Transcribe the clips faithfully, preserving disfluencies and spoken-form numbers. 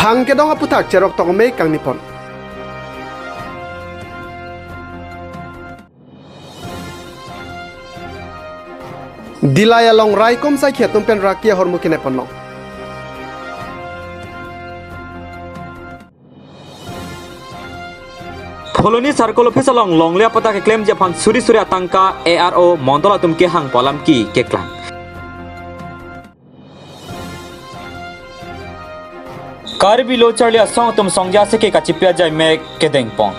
Phang kedong aputhak cherok tong amei kangni pon. Dillai along raikom saikhi atum pen raki ahormu kine ponlong. Phuloni Circle Office along longle apatta keklemji aphan suri suri atangka A R O mondol atum kehang pu alam ke keklang. Karbi Lo Charli Asong atum songja seke kachipi ajai mek kedeng pon.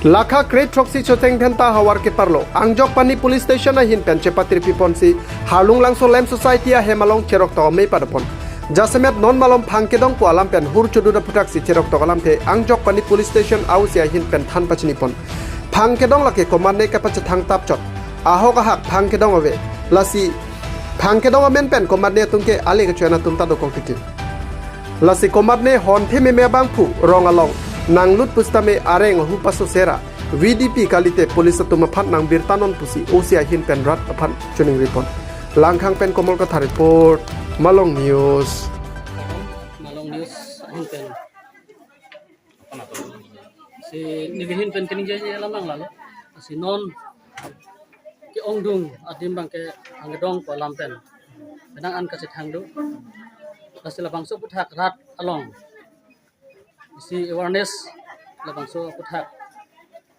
Lakha kre throksi choteng phenta havar keparlo Angjokpani Police Station ahin pen chepatirpi ponsi Harlung Langso Lem Society ahem along cherok tong amei padopon. Jasemet non malom phang kedong pu alam pen hur chodun aphuthaksi cherok tong alamthe Angjokpani Police Station ausi ahin pen than pachini pon. Phang kedong lake komatne kapachethang tap chot. Ahok ahak phang kedong ave. Lasi phang kedong amen pen komatne atum ke ale kechoyan atum ta dokok titi. Lasi komatne honthe meme abangphu rong along nanglut pusitame areng ahu paso sera V D P kalite police atum aphan nangbirta non pusi O C ahin pen rat aphan choningri pon. Langkhang pen Komol Kathar report, Malong News. Malong News ahin pen. Si neli ahin pen keningjeje alam nang lalo. Si non ke-ongdung adim abangke phang kedong pu alam pen penang an kachethang do. Lasi labangso aputhak rat along si awareness labangso aputhak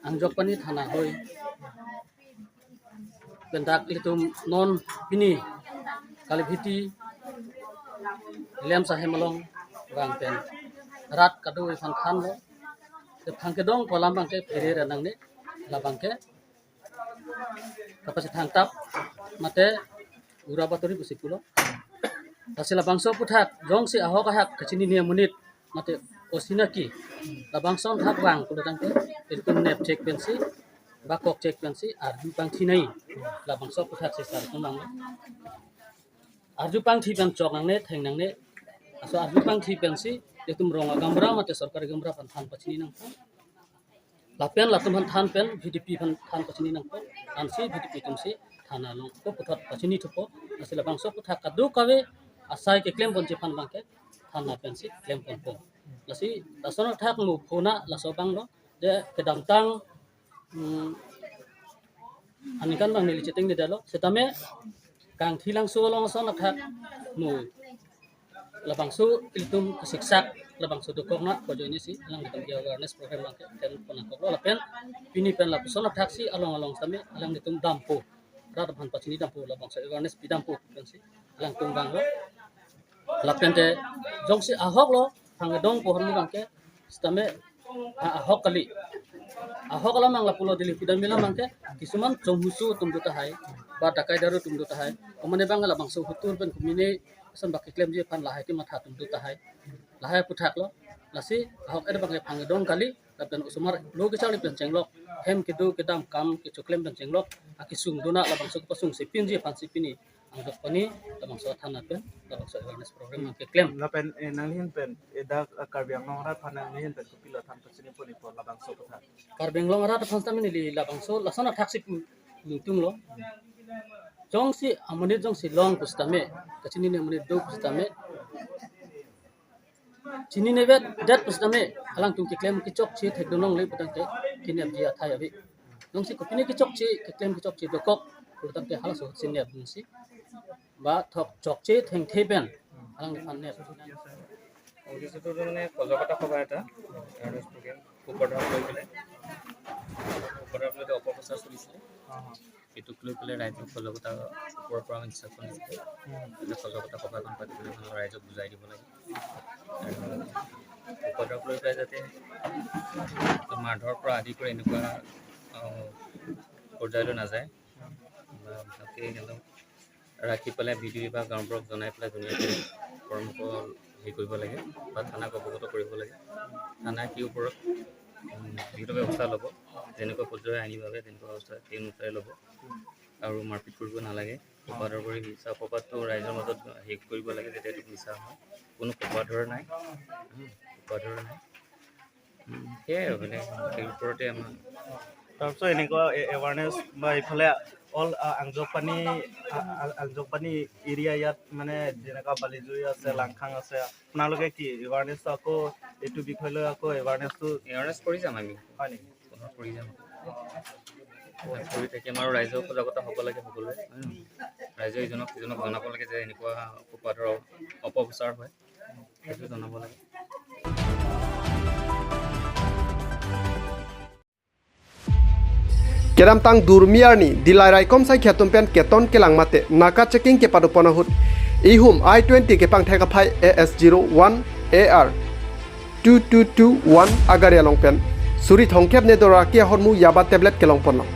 Angjokpani thana hoi pen dak ilitum non pini Kalibhiti Lem Society along vang pen rat kado-i aphan thanlo. Te phang kedong pu alam abangke phere ra nangne, labangke kapachethang tap mate ura baturi pusi pulo. Lasi labangso aputhak jongsi ahok ahak kachinine amonit mate osinaki labangso athak vang pulo tangte ilitum nep chek pensi ba kok chek pensi arju pangthinei, labangso aputhak si sar tum vang. Arju pangthi pen chok nangne, theng nangne. Laso arju pangthi pensi ilitum rong agamra mate sorkari agamra aphan than pachini nangpo. Lapen latum aphan than pen V D P aphan than pachini nangpo. Ansi V D P atumsi thana along ko puthot pachini thupo. Lasi labangso aputhak kadokave asai keklem ponji aphan abangke thana pensi klem ponpo. Lasi lason athak mo phona laso abanglo, je kedamtang, hmm, aningkan abang neli chetengdedetlo. Setame Kangthi Langso along ason athak mo labangso ilitum kasiksak labangso dokok na ko ajoine si alangtum ke awareness program abangke klem pon nangkoklo, lapen pini pen lapuson athaksi along along setame alangtum dampo, rat aphan pachini dampo, labangso awareness pidampo pensi alangtum vanglo. Lapen te jongsi ahoklo phang kedong pu ahormu abangke setame, ha, ahok kali. Ahok alam nang lapulo, Delhi pidam alam abangke kisuman chonghusu atum do tahai, ba dakai daru atum do tahai. Komatne abang labangso hutur pen kumine ason bak keklemji aphan lahai kematha atum do tahai. Lahai aputhaklo. Lasi ahok-et abangke phang kedong kali. Lapen osomar lo kecharli pen chenglok, hem kedo kedam kam kechoklem pen chenglok, akesung dona labangso kepasungsi pinji aphansi pini Angjokpani labangso athana pen labangso awareness program keklem. Lapen, eh, nangli ahin pen, eh, dak, eh, Karbi Anglong arat aphan nangli ahin pen kopilo than pachini pon-ipo labangso aputhak? Karbi Anglong arat aphan setame neli labangso lason athaksi pu ningtunglo. Jongsi amonit jongsi long pusitame, kachinine amonit do pusitame, chinine vet det pusitame alangtum keklem kechokche thekdun longle pu tangte kenepji athai ave. Jongsi kopine kechokche, keklem kechokche dokok pu tangte halaso si nepdunsi ba thok chokche thengthe pen alangphan nep. উদ্দেশ্যটো মানে সজাগতা সভা এটা, awareness programme, কুপথত লৈ পেলাই, কুপথত লৈ পেলাই অপপ্ৰচাৰ চলিছিলে। সেইটোক লৈ পেলাই ৰাইজক সজাগতা, ওপৰৰ পৰা আমি ইনষ্ট্ৰাকশ্যন দিছিলোঁ যে সজাগতা সভা এখন পাতি পেলাই মানে ৰাইজক বুজাই দিব লাগে। আৰু কুপথত লৈ পেলাই যাতে মাৰধৰৰ পৰা আদি কৰি এনেকুৱা, আহ, পৰ্যায়লৈ নাযায়, বা ভালকৈ সিহঁতক ৰাখি পেলাই বি ডি অ' বা গাঁওবুঢ়াক জনাই পেলাই ধুনীয়াকৈ পৰামৰ্শ হেৰি কৰিব লাগে বা থানাক অৱগত কৰিব লাগে। থানাই কি ওপৰত, উম, যিটো ব্যৱস্থা ল'ব, যেনেকুৱা পৰ্যায়ৰ আইনীভাৱে তেনেকুৱা ব্যৱস্থা সেই অনুসাৰে ল'ব। আৰু মাৰপিট কৰিব নালাগে। অপবাদৰ কৰি মিছা অপবাদটো ৰাইজৰ মাজত হেৰি কৰিব লাগে, যাতে এইটো মিছা হয়। কোনো অপবাদৰ নাই, উম, অপবাদৰ নাই। উম, সেয়াই আৰু মানে, সেই ওপৰতে আমাৰ তাৰপিছত এনেকুৱা এ-, এৱাৰনেছ বা এইফালে অল, আ, আংজকপানি, আ, আ, আংজকপানি এৰিয়া ইয়াত মানে যেনেকা বালিজুৰি আছে, লাংখাং আছে, আপোনালোকে কি এৱাৰনেছ আকৌ এইটো বিষয় লৈ আকৌ এৱাৰনেছটো এৱাৰনেছ কৰি যাম আমি। হয় নেকি? পুনৰ কৰি যাম। কৰি থাকিম আৰু ৰাইজেও সজাগতা হ'ব লাগে সকলোৱে। ৰাইজে ইজনক সিজনক জনাব লাগে যে এনেকুৱা অপবাদৰ অপপ্ৰচাৰ হয়, সেইটো জনাব লাগে। Kedamtang Durmi arni Dillai raikom saikhi atum pen keton kelang mate naka checking kepadopon ahut ihum I twenty kepangthek aphai A S zero one A R two two two one agari along pen suri thomkep ne do raki ahormu yaba tablet kelongponlo.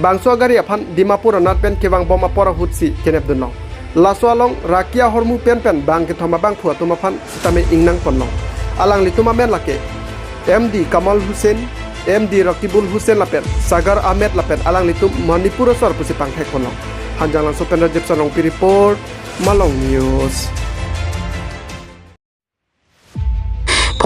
Bangso agari aphan Dimapur anat pen kevangbom apor ahutsi kenepdunlo. Laso along raki ahormu pen pen bang kethom abangphu atum aphan sitame ingnangponlo. Alanglitum amen lake M D Kamal Hussain, M D Rakibul Hussain lapen Sagar Ahmed lapen alanglitum Manipur asor pusi pangthekponlo. Hanjanglangso pen Rajib Sarongpi report, Malong News.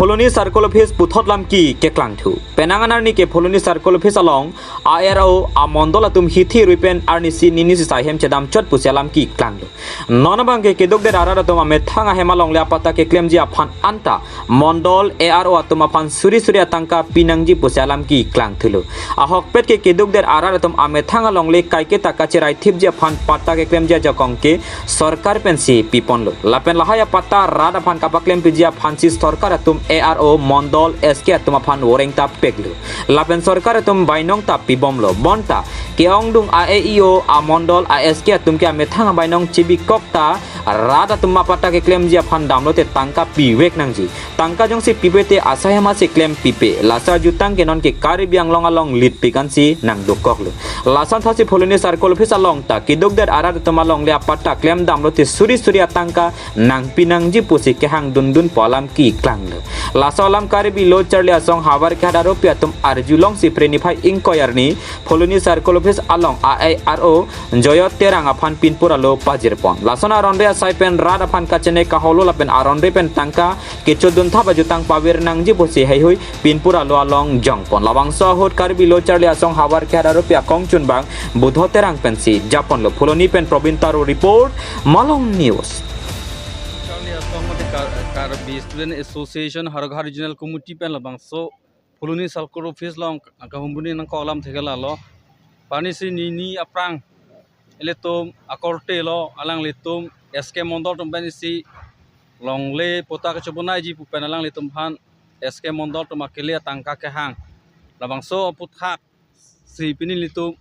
Phuloni Circle Office puthot lamki keklangthu. Penang an arni ke Phuloni Circle Office along A R O amondol atum hithi rui pen arnisi ninisi sai hem chedamchot pusi alamki klanglo. Non abang ke kedukdet arat atum amethang ahem alongle apatta keklemji aphan anta mondol A R O atum aphan suri suri atangka pinangji pusi alamki klangthulo. Ahokpet ke kedukdet arat atum amethang alongle kaiketa kacherai thipji aphan patta keklemji ajakong ke sorkar pensi piponlo. Lapen lahai apatta rat aphan kapaklempiji aphansi sorkar atum A R O mondol S K atum aphan warning ta peklo. Lapen sorkar atum bainong ta pibomlo. Bonta ke-ongdung a A E O amondol a S K atum ke amethang abainong chibikok ta rat atum apatta keklemji aphan damlote tangka pivek nangji. Tangka jongsi pipe te asai hama si klem pipe. Laso jutang ke non ke Karbi Anglong along litpik ansi nangdokoklo. Lason thasi Phuloni Circle Office along ta kedukdet arat atum alongle apatta klem damlote suri suri atangka nangpinangji pusi kehang dundun pu alamki klanglo. Laso alam Karbi Lo Charli Asong havar kehadaropi atum arjulongsi Phre niphai ingkoi arni Phuloni Circle Office along A I R O Joyot Terang aphan pinpur alo pajirpon. Lason aronre asai pen rat aphan kachene kaholo lapen aronre pen tangka kechodun thap ajutang pavir nangji pusi heihui pinpur alo along jongpon. Labangso ahut Karbi Lo Charli Asong havar kehadaropi akongchunbang Budho Terang pensi japonlo. Phuloni pen Probin Taro report, Malong News. Charli Asong mate Kar-, Karbi Student Association Howraghat Regional Committee pen labangso Phuloni Circle Office along kahumbuni nangkok alam thekela lo. Pini si nini aphrang ilitum akorte lo, alanglitum S K mondol atum pensi longle patta kechobonaiji pu pen alanglitum aphan S K mondol atum akele atangka kehang. Labangso aputhaksi pini ilitum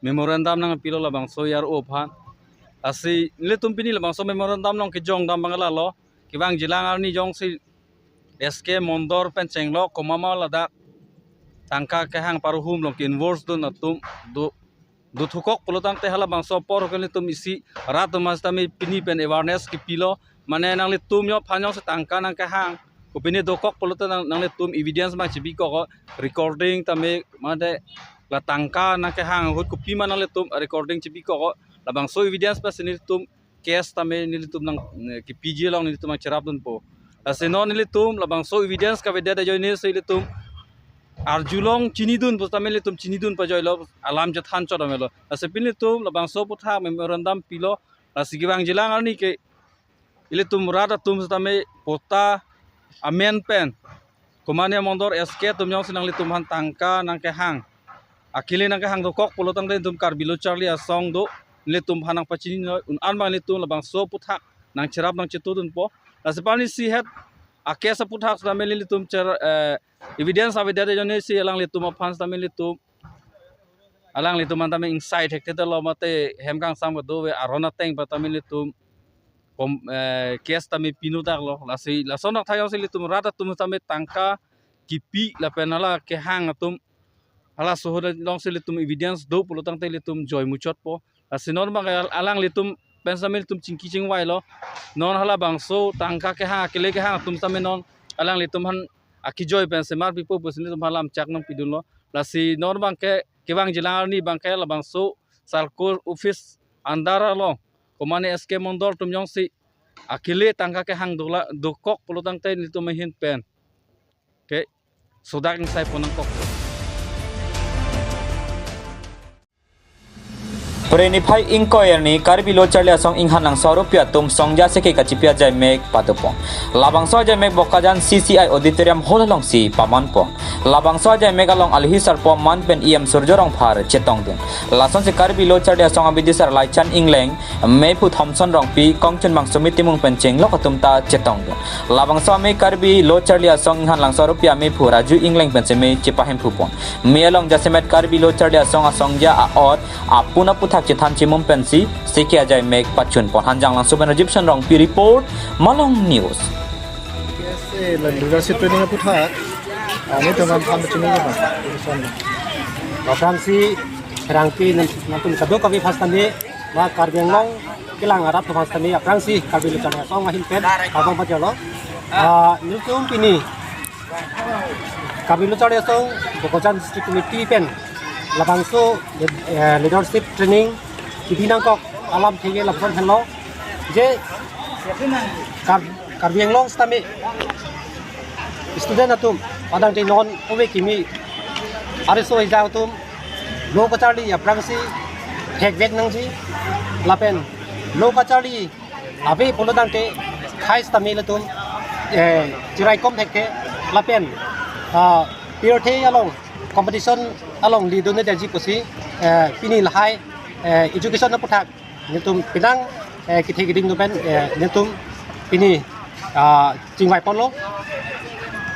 memorandum nangpilo labangso A R O aphan. Lasi ilitum pini labangso memorandum along kejongdam abang la lo. Kevangjilang arni jongsi S K mondol pen chenglok komatma ladak tangka kehang paruhum along ke-involve dun atum do, dothukok pulotangte halabangso apor ke ilitum isi rat atum sitame pini pen awareness kepilo. Mane nanglitum yo aphan jongsi tangka nangkehang, kopine dokok pulote nang, nanglitum evidence abang chibikok, recording tame mate la tangka nangkehang ahut kopima nanglitum recording chibikok, labangso evidence pensi nelitum case tame nelitum nang, eh, kepiji along nelitum nangcherapdunpo. Lasi non nelitum labangso evidence kavedet ajoinesi ilitum arjulong chinidun pusitame ilitum chinidun pajoilo, alam chethan chot amelo. Lasi pini ilitum labangso aputhak memorandum pilo. Lasi kevangjilang arni ke ilitum rat atum sitame patta amen pen komatne mondol S K atum jongsi nanglitum aphan tangka nangkehang, akele nangkehang dokok pulotangte ilitum Karbi Lo Charli Asong do, nelitum aphan nangpachini noi, un-an abang ilitum labangso aputhak nangcherap nangchetudunpo. Lasi pini si het a-case aputhak sitame ilitum cher, eh, evidence avedet ajoinesi alanglitum aphan sitame ilitum, alanglitum aphan tame ingsai thekthedetlo mate hem kangsam kadokave aron ateng pen tame ilitum kom, eh, case tame pinu daklo. Lasi lason athak jongsi ilitum rat atum tame tangka kipi lapen hala kehang atum, halaso ahut jongsi ilitum evidence do pulotangte ilitum joi muchotpo. Lasi non abang al-, alanglitum pen sitame ilitum chingki chingvailo. Non halabangso tangka kehang, akele kehang atum sitame non alanglitum aphan akejoi pen semar pipo pusi nelitum aphan lamchak nangpidunlo. Lasi non abang ke kevangjilang arni abang ke labangso Circle Office under along komatne S K mondol atum jongsi akele tangka kehang dola, dokok pulotangte nelitum ahin pen ke sodak ingsaipon nangkok. Re niphai ingkoi arni Karbi Lo Charli Asong inghan langso arupi atum songja seke kachipi ajaimek padopon. Labangso ajaimek Bokajan C C I Auditorium Hall alongsi pamanpon. Labangso ajaimek along alohi sarpo man pen E M Surjo Rongphar chetongdun. Lasonsi Karbi Lo Charli Asong abidisar Laichan Engleng, meiphu Thomson Rongpi, kongchunbang Sumit Timung pen chenglok atum ta chetongdun. Labangso amei Karbi Lo Charli Asong inghan langso arupi ameiphu Raju Engleng pen seme chepahemphupon. Mei along jasemet Karbi Lo Charli Asong asongja a-ot apun aputhak chethan chimum pensi seke ajaimek pachunpon. Hanjanglangso pen Rajiv Shan Rongpi report, Malong News. Yes, eh, la leadership training aputhak. Ani teman khan chini ba. Aphrangsi pherangke nen nantum kadokave aphan setame, ba Karbi Anglong kelang arat aphan setame, aphrangsi Karbi Lo Charli Asong ahin pen kardom pajirlo. Ah, nelitum pini Karbi Lo Charli Asong Bokajan District Committee pen labangso, eh, leadership training kebi nangkok alamthe ke lapuson henlo je Kar-, Karbi Anglong setame student atum, padangte non ove kimi ariso ejang atum lo kacharli aphrangsi thekvek nangji lapen lo kacharli ave pulo tangte khei setame latum, eh, chiraikom thekthe lapen, ah, pirthe along competition along lidun-e detji pusi, eh, pini lahai, eh, education aputhak nelitum penang, eh, kethe keding atum pen, eh, nelitum pini, ah, chingvaiponlo.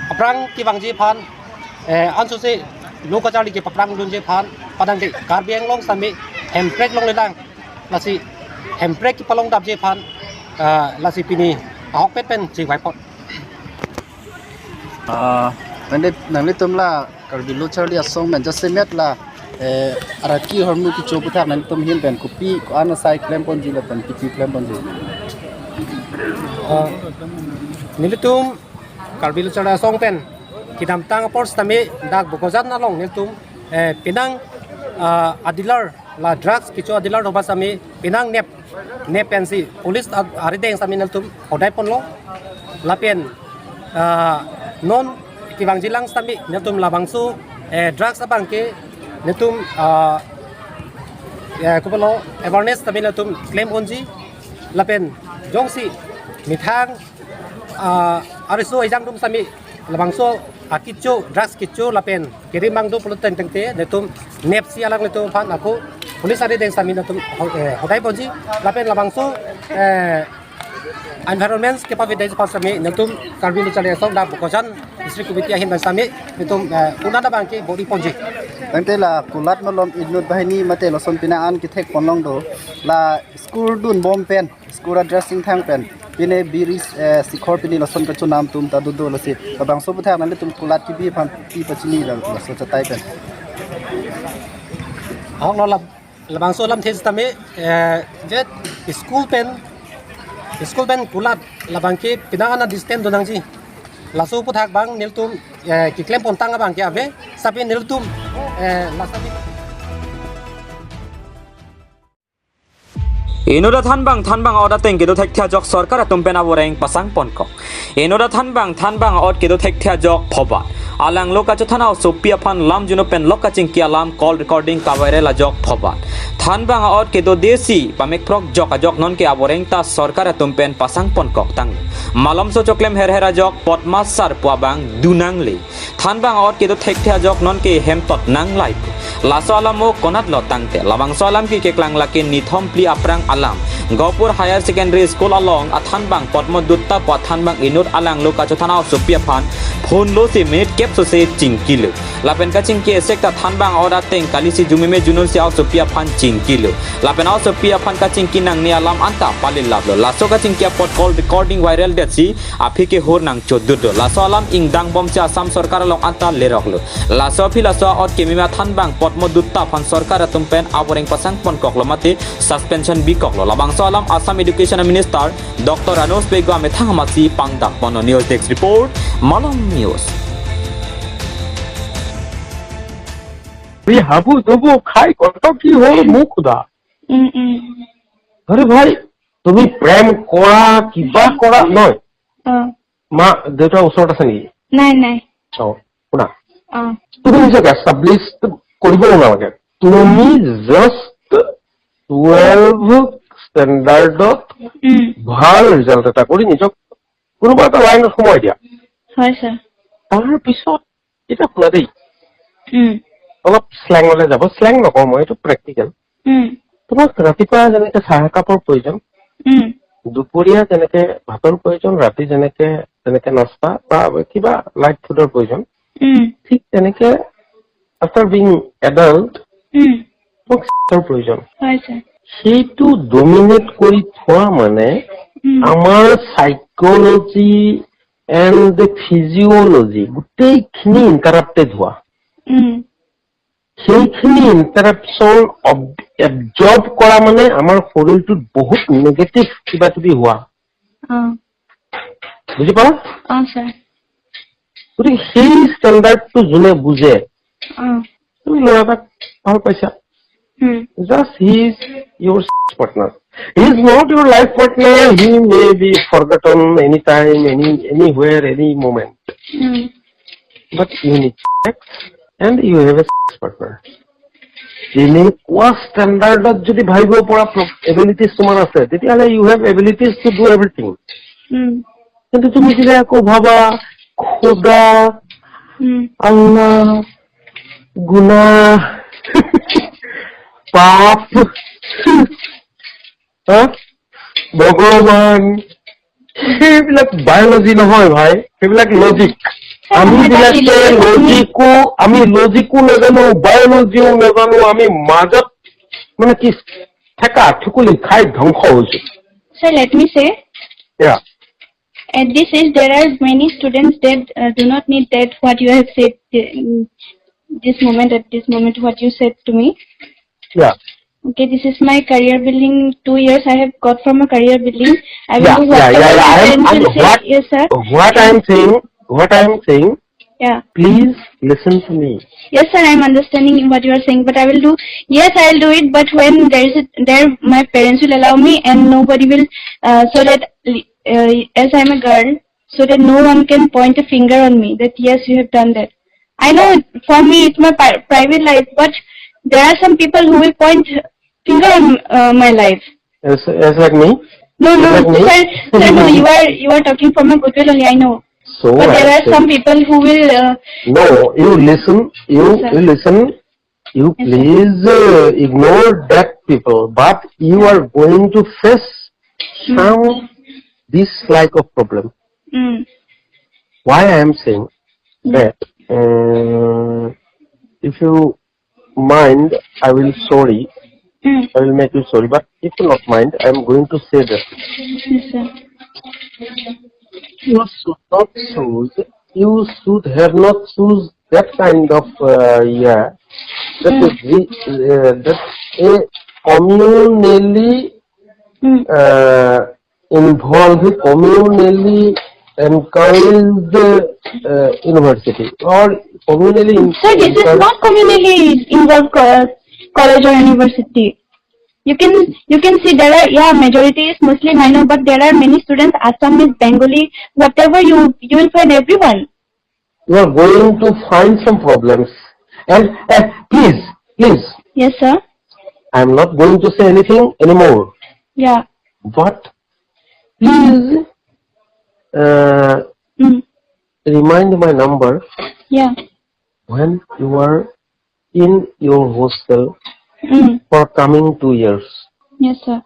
Aphrang kevangji aphan, eh, ansose lo kacharli kepaphrangdunji aphan, padangte Karbi Anglong setame hemprek longlelang, lasi hemprek kepalongdapji aphan, ah, lasi pini ahokpet pen chingvaipon. Ah, nangli, nanglitum la Karbi Lo Charli Asong pen jasemet la, eh, araki ahormu kecho aputhak nangtum ahin pen kopi ko-an asai klemponji lapen kopi klemponji? Ah, nelitum Karbi Lo Charli Asong pen kedamtang apor setame dak Bokajan along nelitum, eh, penang, ah, adilar, la drugs kecho adilar do ba setame penang nep, nep pensi police ad-, arideng setame nelitum hodaiponlo. Lapen, ah, non kevangjilang setame nelitum labangso, eh, drugs abangke nelitum, ah, eh, kopilo awareness setame nelitum klemponji. Lapen jongsi methang, ah, ariso ejang atum setame labangso akecho, drugs kecho lapen kerimang do pulo tangte nelitum nepsi alanglitum aphan ako police arideng setame nelitum ho-, eh, hodaiponji lapen labangso, eh, environment kepavedetji aphan setame nelitum Karbi Lo Charli Asong dak Bokajan District Committee ahin pen setame nelitum, eh, unana abangke bor-iponji. Tangte la kulat malom inut banghini mate lason penang an kethekponlong do, la school dunbom pen, school a-dress ingthang pen, pine biri, eh, sikhor pine lason kachonam atum ta dodo, lasi labangso aputhak nanglitum kulat kebi aphan pi pachini la, laso achatai pen? Ahok lo lab-, labangso alamthe setame, eh, je school pen, school pen kulat labangke penang an a-distance donangji. Laso aputhak abang nelitum, eh, keklempontang abangke ave, setame nelitum, eh, la setame Inut athanbang, thanbang a-ot ateng kedo thekthe ajok sorkar atum pen aboreng pasangponkok. Inut athanbang, thanbang a-ot kedo thekthe ajok phobat. Alanglo kachothan a-osopi aphan lam juno pen lok kachingki alam call recording kaviral ajok phobat. Thanbang a-ot kedodesi pamekprok jok ajok nonke aboreng ta sorkar atum pen pasangponkok tang. Malomso choklem herher ajok potmasar pu abang dunangle. Thanbang a-ot kedo thekthe ajok nonke hemtot nanglai pu. Laso alam o konatlo tangte labangso alam kekeklang lake nithom phli aphrang alam. Gopur Higher Secondary School along athanbang Potmo Dutta pu athanbang inut alanglo kachothan a-osopi aphan phone lo si minute kep sose chingkilo. Lapen kachingki esek ta thanbang a-ot ateng kalisi jumeme junun si a-osopi aphan chingkilo. Lapen a-osopi aphan kachingki nangne alam anta palilaplo. Laso kachingki apot call recording viral detsi aphi kehur nangchodutlo. Laso alam ingdangbomsi Assam sorkar along anta leroklo. Laso aphi laso a-ot kememe athanbang Potmo Dutta aphan sorkar atum pen aboreng pasangponkoklo mate suspension bikoklo. Labangso alam Assam Education Minister Doctor Ranoj Pegu amethang amatsi pangdamponlo. News Desk Report, Malong News. এই হাবু ডুবু খাই কত কি হ'ল মোক সোধা। উম, উম। আৰে ভাই, তুমি প্ৰেম কৰা, কিবা কৰা নহয়। অ। মা দেউতাৰ ওচৰত আছে নেকি? নাই, নাই। অ, শুনা। অ। তুমি নিজকে এষ্টাব্লিছ কৰিব নালাগে। তুমি জাষ্ট টুৱেলভ ষ্টেণ্ডাৰ্ডত উম, ভাল ৰিজাল্ট এটা কৰি নিজক কোনোবা এটা লাইনত সোমাই দিয়া। হয় ছাৰ। তাৰ পিছত এতিয়া শুনা দেই, উম, অলপ শ্লেঙলৈ যাব, শ্লেং নকওঁ মই, এইটো প্ৰেক্টিকেল। উম, তোমাক ৰাতিপুৱা যেনেকে চাহ একাপৰ প্ৰয়োজন, উম, দুপৰীয়া যেনেকে ভাতৰ প্ৰয়োজন, ৰাতি যেনেকে যেনেকে নাস্তা বা কিবা লাইট ফুডৰ প্ৰয়োজন, উম, ঠিক তেনেকে আফটাৰ বিং এডাল্ট উম, মোক ছেক্সৰ প্ৰয়োজন। হয় ছাৰ। সেইটো ডমিনেট কৰি থোৱা মানে উম, আমাৰ চাইকলজি এণ্ড ফিজিঅলজি গোটেইখিনি ইণ্টাৰাপ্টেড হোৱা। উম, সেইখিনি ইণ্টাৰাপশ্যন এবজৰ্ব কৰা মানে আমাৰ শৰীৰটোত বহুত নিগেটিভ কিবা কিবি হোৱা। অ, বুজি পালা? অ ছাৰ। গতিকে সেই ষ্টেণ্ডাৰ্ডটো যোনে বুজে, অ, তুমি ল'ৰা এটাক ভাল পাইছা, উম, just he is your sex partner. He is not your life partner. He may be forgotten anytime, any anywhere, any moment. Um, But you need sex and you have a sex partner. এনেকুৱা ষ্টেণ্ডাৰ্ডত যদি ভাবিব পৰা এবিলিটিজ তোমাৰ আছে, তেতিয়াহ'লে you have abilities to do everything. উম, কিন্তু তুমি যদি আকৌ ভাবা খুদা, উম, আল্লাহ, গুনাহ, পাপ, হা? ভগৱান, সেইবিলাক বায়'লজি নহয় ভাই, সেইবিলাক লজিক। আমি বিলাকে লজিকো, আমি লজিকো নাজানো, বায়'লজিও নাজানো, আমি মাজত মানে কি ঠেকা ঠুকুলি খাই ধ্বংস হৈছো। Sir, let me say, এয়া at this age, there are many students that uh, do not need that what you have said uh, this moment, at this moment, what you said to me. এয়া Okay, this is my career building. Two years I have got for my career building. I will Yeah, do yeah, yeah, whatever yeah. my I am, parents I will am, say. what, Yes, sir. What I am saying, what I am saying, Yeah. Please listen to me. Yes, sir. I am understanding what you are saying, but I will do. Yes, I will do it. But when there is a, there, my parents will allow me, and nobody will. Uh, so that uh, as I am a girl, so that no one can point a finger on me that yes, you have done that. I know for me it's my pri- private life, but there are some people who will point finger on uh, my life. As, as like me? No, no, Like me? Sir, sir, no, you are you are talking for my goodwill only. I know, So but I there are said- some people who will. Uh, No, you listen, you, Yes, sir. You listen, you Yes, sir. Please uh, ignore that people, but you are going to face some dislike of problem. mm, Why I am saying Mm. that, uh, if you mind, I will sorry, mm, I will make you sorry, but if you not mind, I am going to say that. Yes, sir. You should not choose, you should have not choose that kind of, uh, yeah, that Mm. is the, uh, that a communally Mm. uh, involved, communally encouraged uh, university or communally in- Sir, this is encouraged- not communally involved co- college or university. You can you can see there are, yeah, majority is Muslim, I know, but there are many students Assamese, Bengali, whatever you you will find everyone. You are going to find some problems. And uh, please, please, Yes, sir. I am not going to say anything anymore. Yeah. But please uh, Mm. Remind my number Yeah. When you are in your hostel Mm. for coming two years. Yes, sir.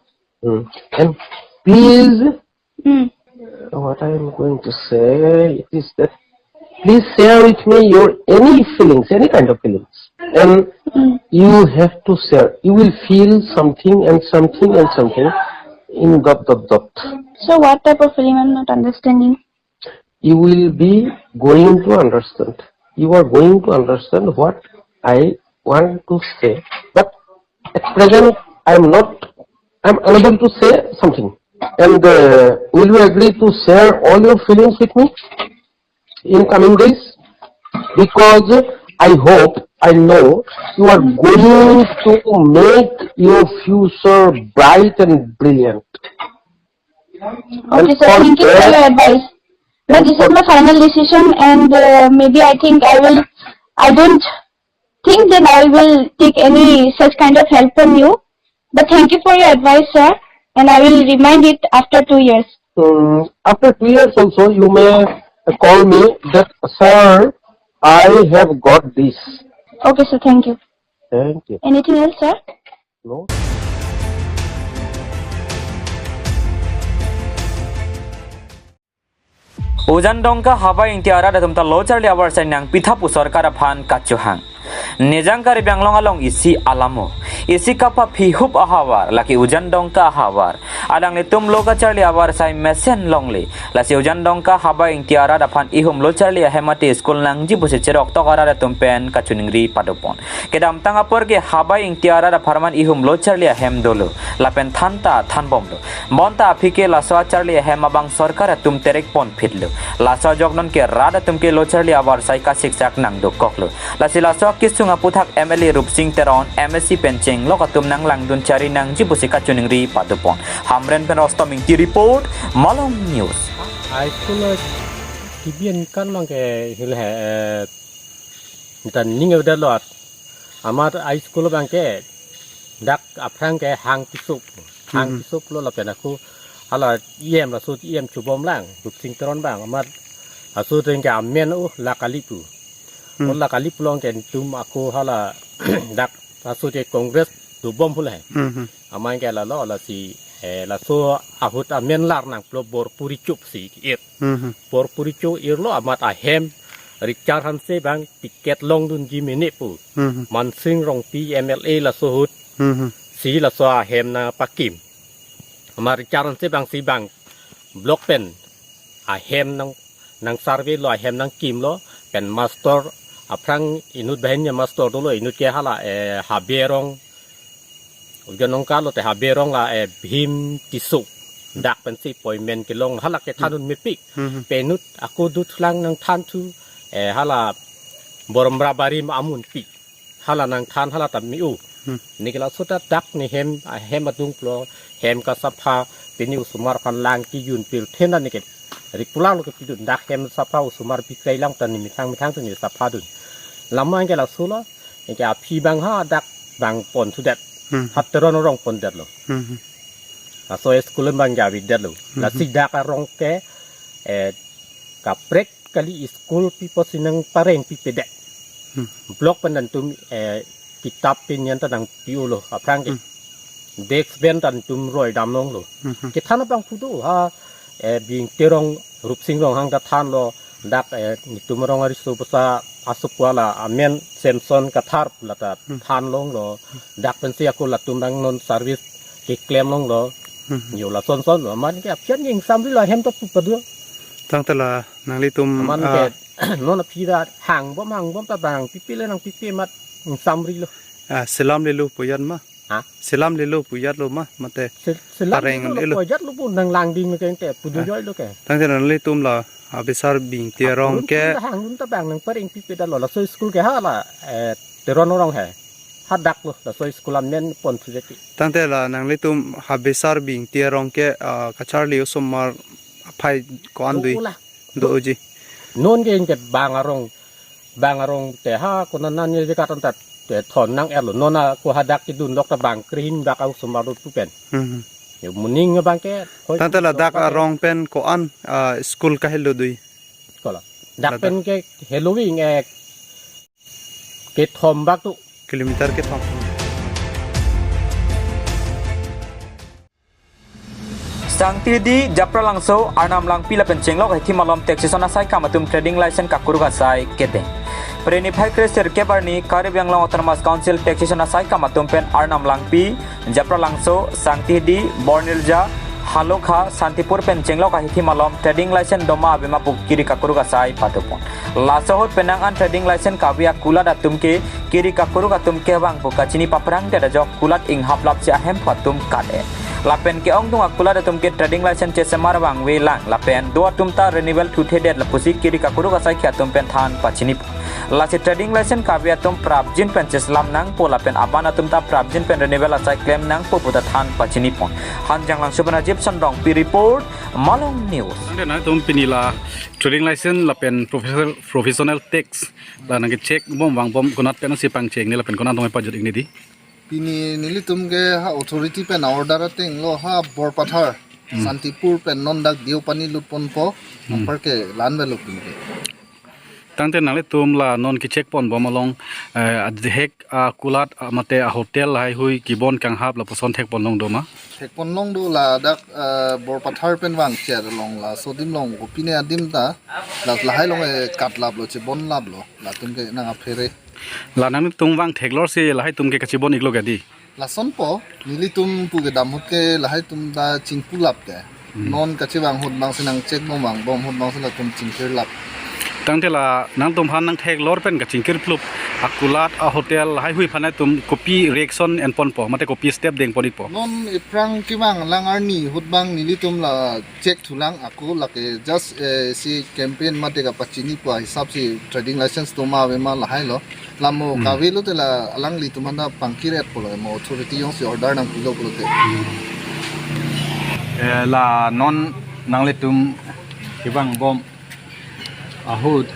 Mm. And please, Mm. What I am going to say is that please share with me your any feelings, any kind of feelings. And Mm. You have to share. You will feel something and something and something in dot dot dot. So what type of feeling? I'm not understanding. You will be going to understand. You are going to understand what I want to say. But at present, I am not, I am unable to say something. And uh, will you agree to share all your feelings with me in coming days? Because I hope, I know you are going to make your future bright and brilliant. Okay, sir. Thank you for your advice. But this is my final decision, and uh, maybe I think I will. I don't think that I will take any such kind of help from you. But thank you for your advice, sir, and I will remind it after two years. Hmm, after two years also, you may call me that, "Sir, I have got this." Okay, sir. Thank you. Thank you. Anything else, sir? No. Ujan Dongka Habai Ingti arat atum ta lo charli avarsai nangpitha pu sorkar aphan kachohang. Nijang Karbi Anglong along isi alamo, isi kapaphi hup ahavar, lake Ujan Dongka ahavar. Alanglitum lo kacharli avarsai mesen longle. Lasi Ujan Dongka Habai Ingti arat aphan ihum lo charli ahem mate school nangji pusi cheroktok arat atum pen kachiningri padopon. Kedamtang apor ke Habai Ingti arat apharman ihum lo charli ahem dolo. Lapen than ta thanbomlo. Bonta aphi ke laso acharli ahem abang sorkar atum terekpon phitlo. Laso ajok non ke rat atum ke lo charli avarsai kasiksak nangdokoklo. Lasi laso akesung aputhak M L A Rupsing Teron, M A C pen chenglok atum nanglangdun chari nangji pusi kachiningri padopon. Hamren pen Rostom Ingti report, Malong News. High school lo kibian kan mang ke hil he, eh, dan ning ada lo at. Amat high school abang ke dak aphrang ke hang kisuk. Hang Hmm. kisuk lo lapen ako hala E M laso E M chubom lang, Rupsing Teron abang. Amat aso teng ke amen, oh, la kali pu. Hmm. Oh, la kali pu long ke tum ako hala dak aso te Congress dobom pu le. Hmm. Amang ke lalo lasi, eh, laso ahut amen lar nangplo Borpuri Chuk si ir. Hmm. Borpuri Chuk irlo amat ahem Richard Hanse abang ticket longdunji mene pu. Hmm. Mansing Rongpi M L A laso ahut Hmm. si laso ahem nangpakim. Amat Richard Hanse abang si abang block pen ahem nang, nang survey lo, ahem nangkimlo, pen master aphrang inut banghini master dolo, inut ke hala, eh, Habe arong, Ujan Dongka lote Habe arong la, eh, Bhim Tisso. Dak pensi appointment kelong hala kethan un mepik. Hmm. Pen inut ako dutlang nangthanthu, eh, hala Boromra Barim amunpi. Hala nangthan hala ta me-o. Hmm. Neke laso ta dak ne hem, ahem adung plo, hem kasapha, pini osomar aphan lang kejun pirthe na neke. Rikulang lo ke pidun dak hem sapha osomar bikrai lang ta ne methang methang ta ne sapha dun. Lamang ke laso lo, neke aphi abang ha dak abang pon sudet. Hmm. Ha Teron arong pondetlo. Hmm. Laso school abang ke avedetlo. Hmm. Lasi dak arong ke, eh, kaprek kali school pi pusi nangpareng pipedet. Hmm. Block pen dan tum, eh, kitap pen nian ta nangpi-o lo aphrang ke. Hmm. Desk bench dan tum roi dam longlo. Hmm. Kethan abang pu do ha, eh, Bing Terong Rupsing Ronghang ta thanlo dak, eh, netum arong ariso pusa asopo la amen Samson Kathar pu la ta Hmm. than longlo. Dak pensi ako latum abang non service keklem longlo. Hmm. Yo lason son lo amat ke aphian ingsamri lo hem to pu padu. Tangte la nanglitum, aman ah, ke non aphi ta hangbom hangbom ta nangpipe le nangpipe amat ingsamri lo. Ah, selam lelo pu ajat ma? Ha? Selam lelo pu ajat lo ma, mate? Sel-, selam pareng lelo lo lo. Pu ajat lo pu nanglangding lo ke te, pu Ah. dujoi lo ke. Tangte nanglitum la Habisar Bing Terong Apo ke. Hang un ta abang nangpareng pipedet lo, laso school ke hala, eh, Teron arong he. Hadak lo, laso school amen pon sudet. Tangte la nanglitum Habisar Bing Terong ke, ah, kacharli osomar aphai ko-an dui? Do la. Do-oji. Non ke ingke bang arong, bang arong te ha, kona nani je katan tat, te thon nang-etlo. Non ako hadak kedun lok ta bang krehin dak osomar do pu pen. Hmm. Yo moning abang ke, koi Tangte la dak arong pen ko-an, ah, school kahelo dui? Sekolah. Dak Ladak. pen ke heloving, eh, kethom bak tu. Kilometer kethom. Sangtihdi, Japralangso, Arnam Langpi lapen chenglok ahithi malom taxation asaikam atum trading license kakuruk asai kedeng. Prini phai kre sirkep arni Karbi Anglong Autonomous Council taxation asaikam atum pen Arnam Langpi, Japralangso, Sangtihdi, Bornirja, Halokha, Santipur pen chenglok ahithi malom trading license doma abima pu kiri kakuruk asai padopon. Laso ahut penang an trading license kave akulat atum ke kiri kakuruk atum kevang pu kachini paphrang te ajok kulat inghaplapsi ahemphu atum kat-e. Lapen ke-ongdung akulat atum ke trading license chesemar vangve lang lapen do atum ta renewal thuthedet lapusi kiri kakuruk asaikhi atum pen than pachini. Lasi trading license kave atum prapjin pen cheslam nangpo lapen aban atum ta prapjin pen renewal asai klem nangpo pu ta than pachinipon. Hanjanglangso pen Ajib Sonrongpi report, Malong News. Nangli nangtum pini la trading license lapen professional, professional tax la nangke check bom vangbom konat pen si pangcheng ne lapen konat dong pajut ingni di? Pini nelitum ke ha authority pen order ateng lo ha Borpathar, Santipur pen non dak Deopani lutponpo, Hmm. Ampar ke la-an avelo pini ke. Tangte nanglitum la non ke-check ponbom along, eh, adhek akulat, ah, mate ahotel lahaihui kebon kanghap lapuson thekponlong do ma? Thekponlong do ladak, eh, Borpathar pen vang cher along laso adim along kopine adim ta, la lahai along, eh, katlaplo, chebonlaplo, latum ke nang aphere. La nanglitum vang theklor si lahaitum ke kachebon-iklo ke dei? Lasonpo, nelitum pu kedam ahut ke lahaitum ta chingpulap ke. Hmm. Non kachevang ahut abang si nang-check bom vangbom ahut abang si latum chingkirlap. Tangte la nangtum aphan nang theklor pen kachingkirplup akulat ahotel lahaihui aphan atum kopi reaction enponpo, mate kopi step dengpon-ikpo? Non ephrang kevang alang arni ahut abang nelitum la check thulang ako lake just, eh, si campaign mate kapachini pu ahisap si trading license do ma ave ma lahailo. Lamo Hmm. kave lote la alanglitum aphan ta pangkir-etpo lo, mo authority jongsi order nangpilo pulote. Eh, la non nanglitum kevangbom ahut,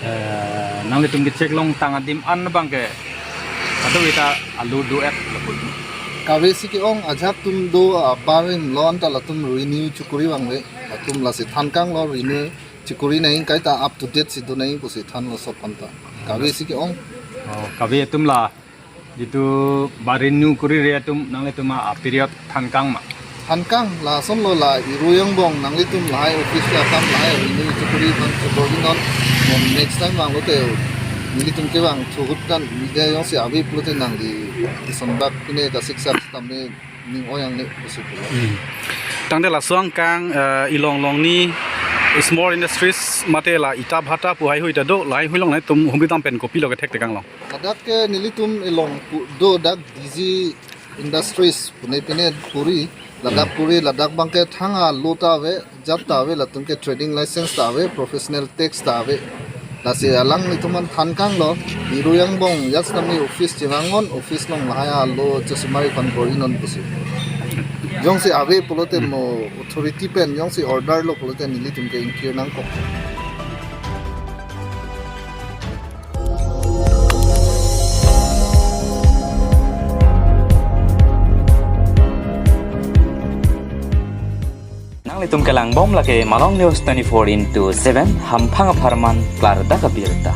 eh, nanglitum ke-check longtang adim an abang ke ado ita alu do-et lapu. Kave si ke-ong ajak atum do abarim lo anta latum renew chekori vangve. Latum lasi thankanglo renew chekori nangji kaita up to date si do nangji pusi thanlo sop anta. Kave si ke-ong. Oh, kave atum la jitu ba-renew korire atum nanglitum a-period thankang ma? Thankang, lasonlo la Iru angbong nanglitum lahai office ke akam lahai renew chekori non chekori non. Next time vanglote nelitum kevang thu ahut kan media jongsi ave pulote nangli ison bak pine kasiksak tame ning oyang ne pusi pulo. Hmm. Tangte laso angkang, eh, ilong longni small industries mate la ita bhata pu haihui ta do, lahaihui along nangtum humri dam pen kopilo kethektekang long? Ladak ke nelitum ilong pu do dak D G Industries pune pine kori, ladak Hmm. kori, ladak abang ke thang alo ta ave, jat ta ave, latum ke trading license ta ave, professional tax ta ave. Lasi alanglitum aphan thankanglo, Iru angbong jat sitame office chevangnon, office along lahai alo chesumari aphan kori non pusi. Jongsi ave pulote mo authority pen jongsi order lo pulote nelitum ke ingkir nangkok. Nanglitum kelangbom lake Malong News twenty-four into seven, hamphang apharman klardak abirta.